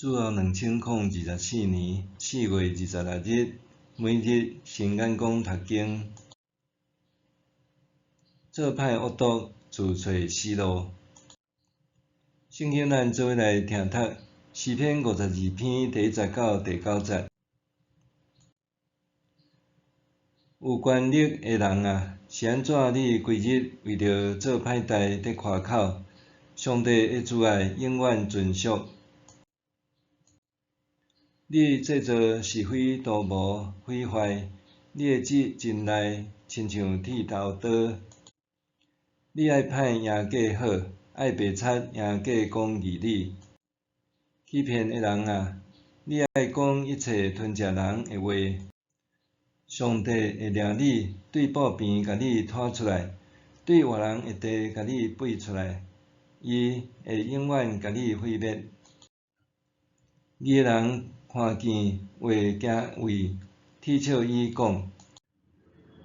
主後2024年4月26日，每日新眼光讀經，做歹惡毒，自揣死路。聖經咱做伙來聽讀詩篇52篇第一節到第九節。有權力的人啊，是按怎你規日為著做歹代佇誇口？上帝的慈愛永遠存續。你製造是非圖謀毀壞，你的舌真利，親像剃頭刀。你愛歹贏過好，愛白賊贏過講義理。欺騙的人啊，你愛講一切吞食人的話。上帝會掠你，對布棚共你拖出來，對活人的地共你背出來，伊會永遠共你毀滅。義的人看見會驚畏，恥笑伊講：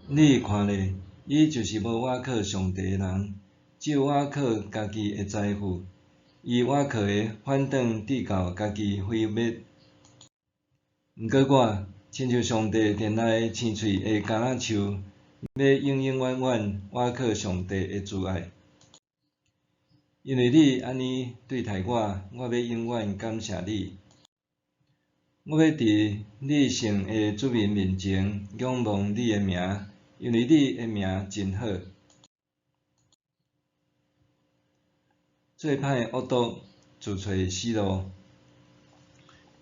你看咧，伊就是無倚靠上帝的人，只有倚靠家己的財富，伊倚靠的反轉致到家己毀滅。毋過我，親像上帝殿內青翠的橄欖樹，欲永永遠遠倚靠上帝的慈愛。因為你按呢對待我，我欲永遠感謝你。我欲佇你聖的子民面前仰望你的名，因為你的名真好。做歹惡毒，自揣死路。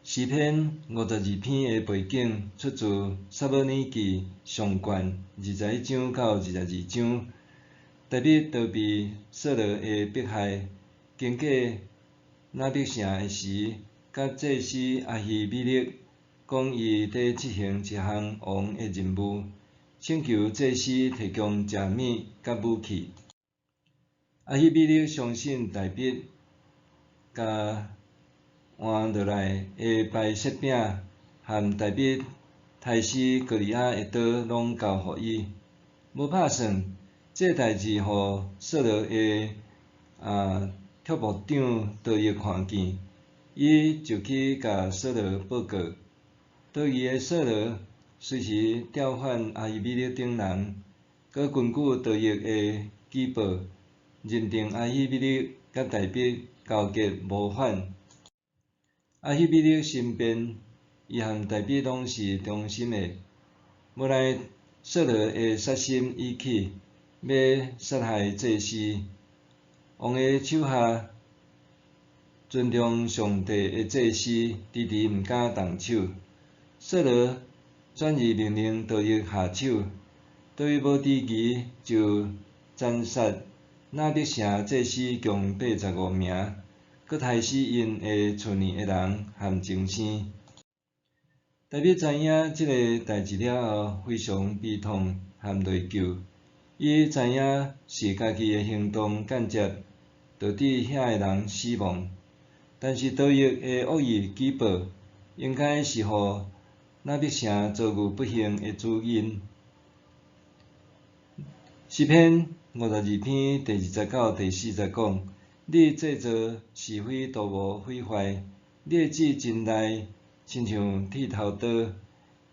詩篇52篇的背景出自撒母耳記上卷21章到22章。大衛逃避掃羅的迫害，經過拿伯城的時，佮祭司亞希米勒講伊佇執行一項王的任務，請求祭司提供食物佮武器。亞希米勒相信大衛共換落來的白雪餅和大衛刣死歌利亞的刀攏交予伊，無拍算，這代誌予掃羅的卓木長多益看見，伊就去共掃羅報告。多疑的掃羅隨時調反亞希米勒等人，閣根據多益的舉報，認定亞希米勒佮大衛勾結謀反。亞希米勒申辯，伊和大衛攏是忠心的，無奈掃羅的殺心已起，欲殺害祭司。王的手下尊重上帝的祭司，遲遲毋敢動手。掃羅轉而命令多益下手，多益無遲疑就殘殺拿伯城祭司共85名，閣刣死𪜶的厝內的人和眾生。大衛知影這个代誌了後，非常悲痛和內疚。伊知影是家己的行動間接導致遐个人死亡，但是多益的惡意舉報，應該是予拿伯城遭遇不幸的主因。詩篇52篇第二節到第四節講：你製造是非圖謀毀壞，你的舌真利，親像剃頭刀。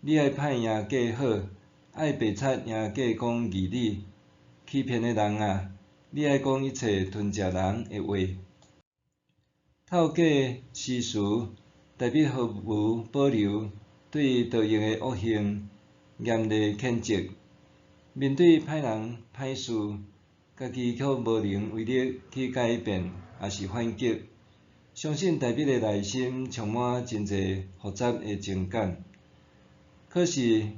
你愛歹贏過好，愛白賊贏過講義理。欺騙的人啊，你愛講一切吞食人的話。透過詩詞，大衛毫無保留對多益的惡行嚴厲譴責。面對歹人歹事，家己卻無能為力去改變，抑是反擊。相信大衛的內心充滿真濟複雜的情感。可是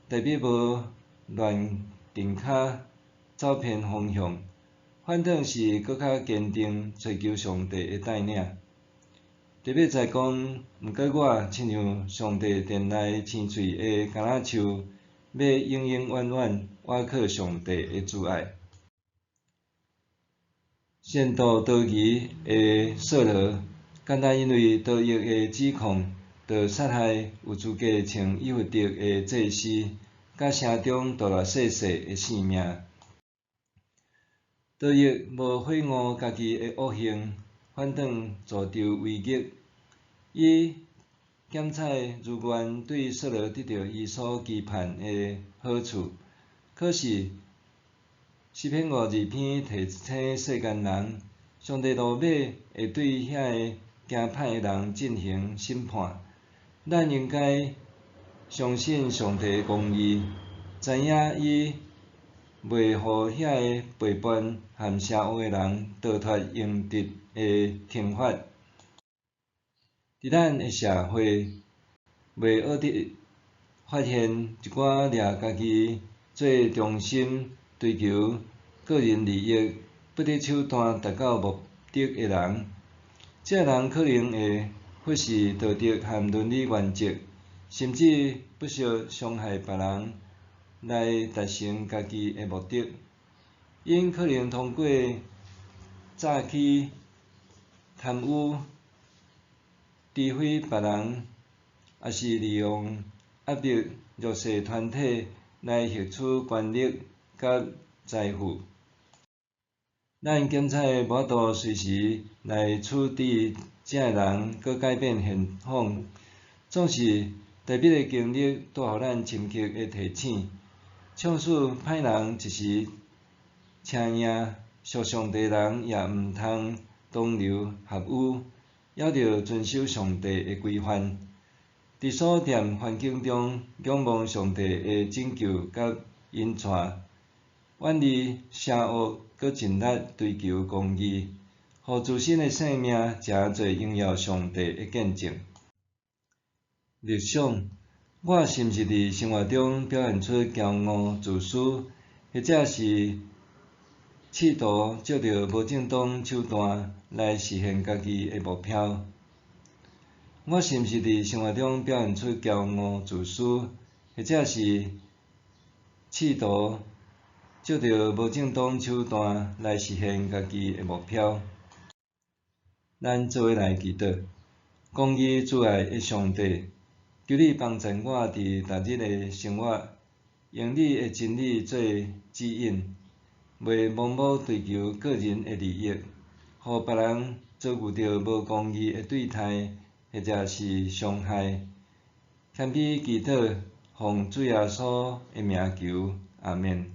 大衛無亂踮跤走偏方向，反轉是閣較堅定追求上帝的帶領。第八節講，毋過我親像上帝殿內青翠的橄欖樹，欲永永遠遠倚靠上帝的慈愛。善妒多疑的掃羅，敢若因為多益的指控，就殺害有資格穿以弗得的祭司，佮城中大大細細的性命。多益無悔悟家己的惡行，反轉助紂為虐。伊檢採如願對掃羅得著伊所期盼的好處。可是詩篇五十二篇提醒世間人，上帝落尾會對遐个行歹的人進行審判。咱應該相信上帝的公義，知影伊袂予遐個背叛和邪惡的人逃脫應得的懲罰。佇咱的社會，袂學得發現一寡掠家己做中心、追求個人利益、不擇手段達到目的的人。這个人可能會忽視道德和倫理原則，甚至不惜傷害別人來達成家己的目的。𪜶可能通過詐欺、貪污、詆毀別人，抑是利用壓迫弱勢團體來獲取權力佮財富。咱檢採無法度隨時來處置這个人，閣改變現況。總是大衛的經歷帶予咱深刻的提醒：縱使歹人一時晟贏，屬上帝人也毋通同流合污，猶著遵守上帝的規範。佇所踮環境中，仰望上帝的拯救佮引帶，遠離邪惡，閣盡力追求公義，予自身的性命成做榮耀上帝的見證。默想：我是毋是佇生活中表現出驕傲、自私，或者是試圖藉著無正當手段來實現家己的目標？我是毋是佇生活中表現出驕傲、自私，或者是試圖藉著無正當手段來實現家己的目標？咱做伙來祈禱，公義慈愛的上帝，求你幫助我佇逐日的生活，用你的真理做指引，袂盲目追求個人的利益，予別人遭遇著無公義的對待，或者是傷害。謙卑祈禱，奉主耶穌的名求，阿們。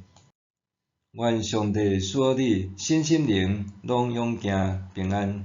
願上帝賜予你身心靈攏勇健平安。